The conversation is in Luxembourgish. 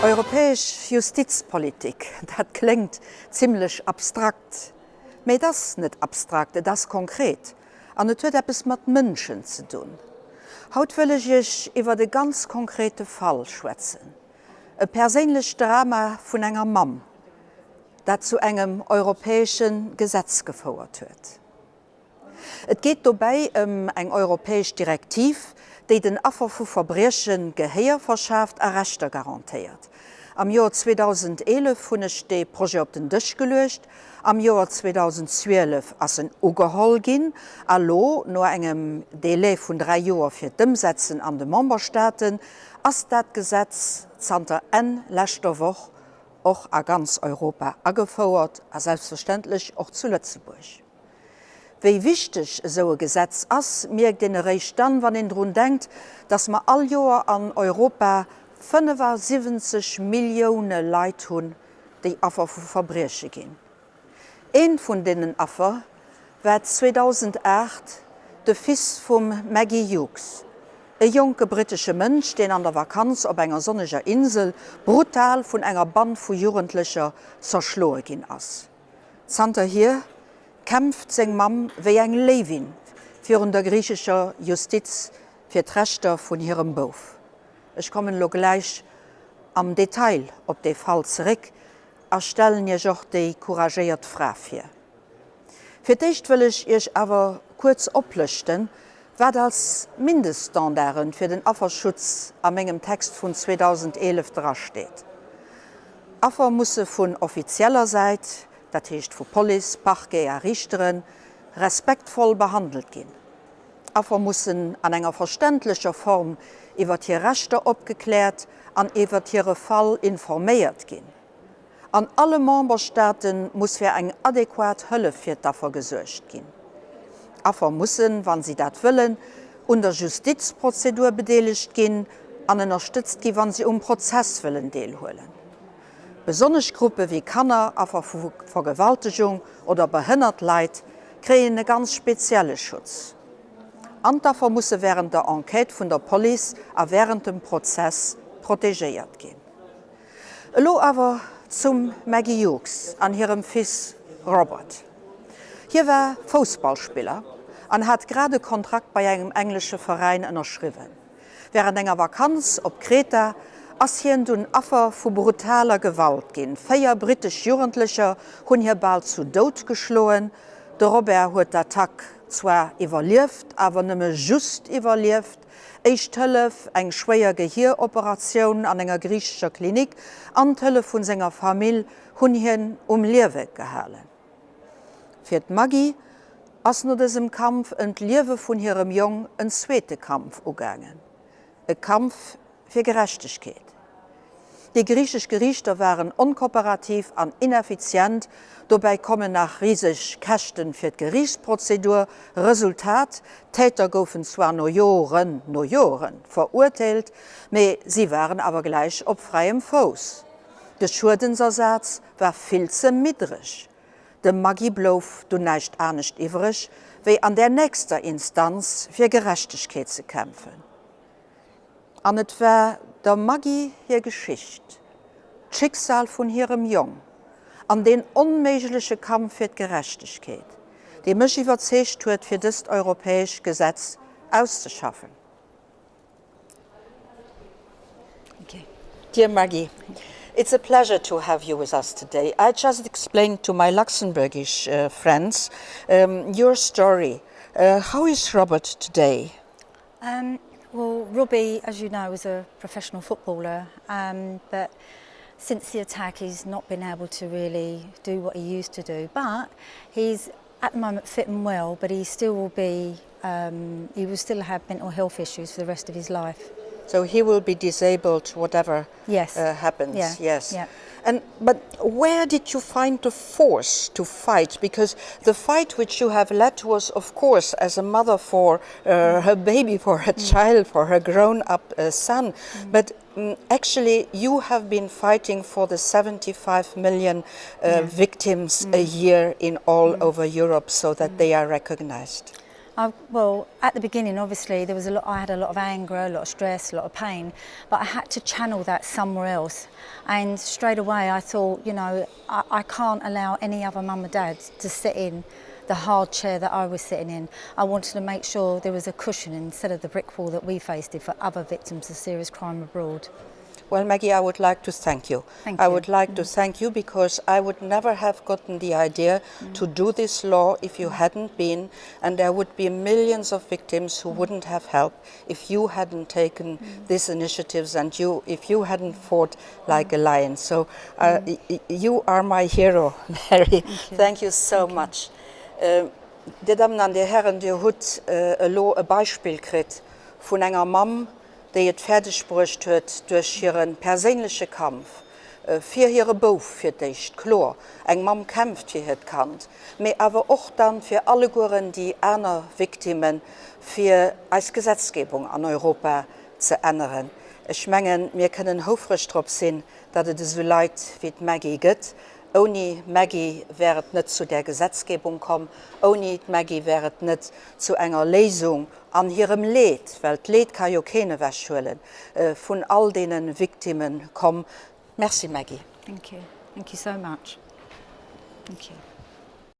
Europäesch Justizpolitik, dat kléngt zimlech abstrakt. Mee et ass net abstrakt, et ass konkret an et huet eppes mat Mënschen ze dunn. Haut wëll ech Iech iwwert e ganz konkrete Fall schwätzen, e perséinlecht Drama vun enger Mamm, dat zu engem europäesche Gesetz gefouert huet. Et geet dobäi ëm eng europäesch Direktiv, déi den Affer vu Verbrieche Gehéier verschaaft a Rechter garantéiert. Am Joer 2011 hunn ech dee Projet op den Dësch geluecht, am Joer 2012 ass en ugeholl ginn a lo, no engem Délai vun dräi Joer fir d'Ëmsetzen an de Memberstaaten, ass dat Gesetz zanter Enn leschter Woch och a ganz Europa agefouert a selbstverständlech och zu Lëtzebuerg. Wéi wichteg esou e Gesetz ass, mierkt een eréischt dann, wann een drun denkt, dass mer all Joer an Europa 75 Millioune Leit hunn, déi Affer vu Verbrieche ginn. Eent vun deenen Affer war 2008 de Fils vum Maggie Hughes, e jonke brittesche Mënsch, deen an der Vakanz op enger sonneger Insel brutal vun enger Band vu Jugendlecher zerschloe ginn ass. Zanterhier kämpft seng Mamm wéi eng Léiwin virun der griichescher Justiz fir d'Rechter vun hirem Bouf. Ech kommen elo gläich am Detail op dee Fall zeréck a stellen Iech och déi couragéiert Fra vir. Fir d'éischt wëll ech Iech awer kuerz oplëschten, wat als Mindeststandarden fir den Afferschutz a mengem Text vun 2011 drasteet. Affer musse vun offizieller Säit, dat heescht vu Police, Parquet a Riichteren, respektvoll behandelt ginn. Affer mussen an enger verständlecher Form iwwert hir Rechter opgekläert an iwwert hire Fall informéiert ginn. An alle Memberstaate muss fir eng adequat Hëllef fir d'Affer gesuergt ginn. Affer mussen, wa si dat wëllen, un der Justizprozedur bedeelegt ginn an ënnerstëtzt gi wa si um Prozess wëllen deelhuelen. Besonnesch Gruppe wéi Kanner, Affer vu Vergewaltegung oder behënnert Leit kréien e ganz spezielle Schutz. An d'Affer musse wärend der Enquête vun der Police a wärend dem Prozess protegéiert ginn. Elo awer zum Maggie Hughes an hirem Fils Robert. Hie war Foussballspiller an hat grad e Kontrakt bei engem englesche Veräin ënnerschriwwen. Wärend enger Vakanz op Kreta ass hien dunn Affer vu brutaler Gewalt ginn. 4 brittesch Jugendlecher hunn hie bal zu Doud geschloen. De Robert huet d'Attack zwar iwwerlieft, awer nëmme just iwwerlieft. Éischt Hëllef, eng schwéier Gehieroperatioun an enger griichescher Klinik an d'Hëllef vun senger Famill hunn hien um Liewe gehalen. Fir d'Maggie ass no dësem Kampf ëm d'Liewe vun hirem Jong en zweete Kampf ugaangen, e Kampf fir Gerechtegkeet. Déi griichesch Geriichter waren onkooperativ an ineffizient, dobäi kommen nach riseg Käschten fir d'Geriichtsprozedur. Resultat, D'Täter goufen zwar no Joren, no Joren! verurteelt, mee si waren awer gläich op fräiem Fouss. De Schuedensersaz war vill ze middreg. Dem Maggy blouf dunn näischt anescht iwwreg, wéi an där nächster Instanz fir Gerechtegkeet ze kämpfen. An et war der Maggy hir Geschicht, d'Schicksal vun hirem Jong an deen onméigleche Kampf fir d'Gerechtegkeet, dee mech iwwerzeegt huet, fir dëst europäesch Gesetz auszeschaffen. Dear Maggy, it's a pleasure to have you with us today. I just explained to my Luxembourgish friends your story. How is Robert today? Um, well, Robbie, as you know, is a professional footballer, um, but since the attack, he's not been able to really do what he used to do. But he's at the moment fit and well, but he still will be, um, he will still have mental health issues for the rest of his life. So he will be disabled, whatever yes. uh, happens. Yeah. Yes. Yeah. And but where did you find the force to fight? Because the fight which you have led was, of course, as a mother for uh, her baby, for her mm. child, for her grown-up uh, son. Mm. But um, actually, you have been fighting for the 75 million uh, yeah. victims mm. a year in all mm. over Europe so that mm. they are recognized. I, well, at the beginning, obviously, there was a lot, I had a lot of anger, a lot of stress, a lot of pain, but I had to channel that somewhere else. And straight away, I thought, you know, I, I can't allow any other mum or dad to sit in the hard chair that I was sitting in. I wanted to make sure there was a cushion instead of the brick wall that we faced for other victims of serious crime abroad. Well, Maggie, I would like to thank you. Thank I you. would like mm. to thank you because I would never have gotten the idea mm. to do this law if you mm. hadn't been, and there would be millions of victims who mm. wouldn't have help if you hadn't taken mm. these initiatives and you if you hadn't fought like mm. a lion. So uh, mm. you are my hero, Mary. Thank you, thank you so thank much. You. Uh, Dir Dammen an Dir Herren, Dir hutt äh, elo e Beispill kritt vun enger Mamm, déi et fäerdeg bruecht huet, duerch hire perséinleche Kampf fir hire Bouf fir d'éischt, kloer, eng Mamm kämpft fir hiert Kand, mee awer och dann fir allegueren déi aner Victimmen, fir eis Gesetzgebung an Europa ze änneren. Ech mengen, mir kënnen houfreg drop sinn, datt et esou Leit wéi d'Maggie gëtt. Ouni Maggie wär et net zu där Gesetzgebung komm, ouni d'Maggie wär et net zu enger Léisung an hirem Leed, well d'Leed ka jo keen ewechhuelen, vun all deene Victimme komm. Merci Maggie. Thank you. Thank you so much. Thank you.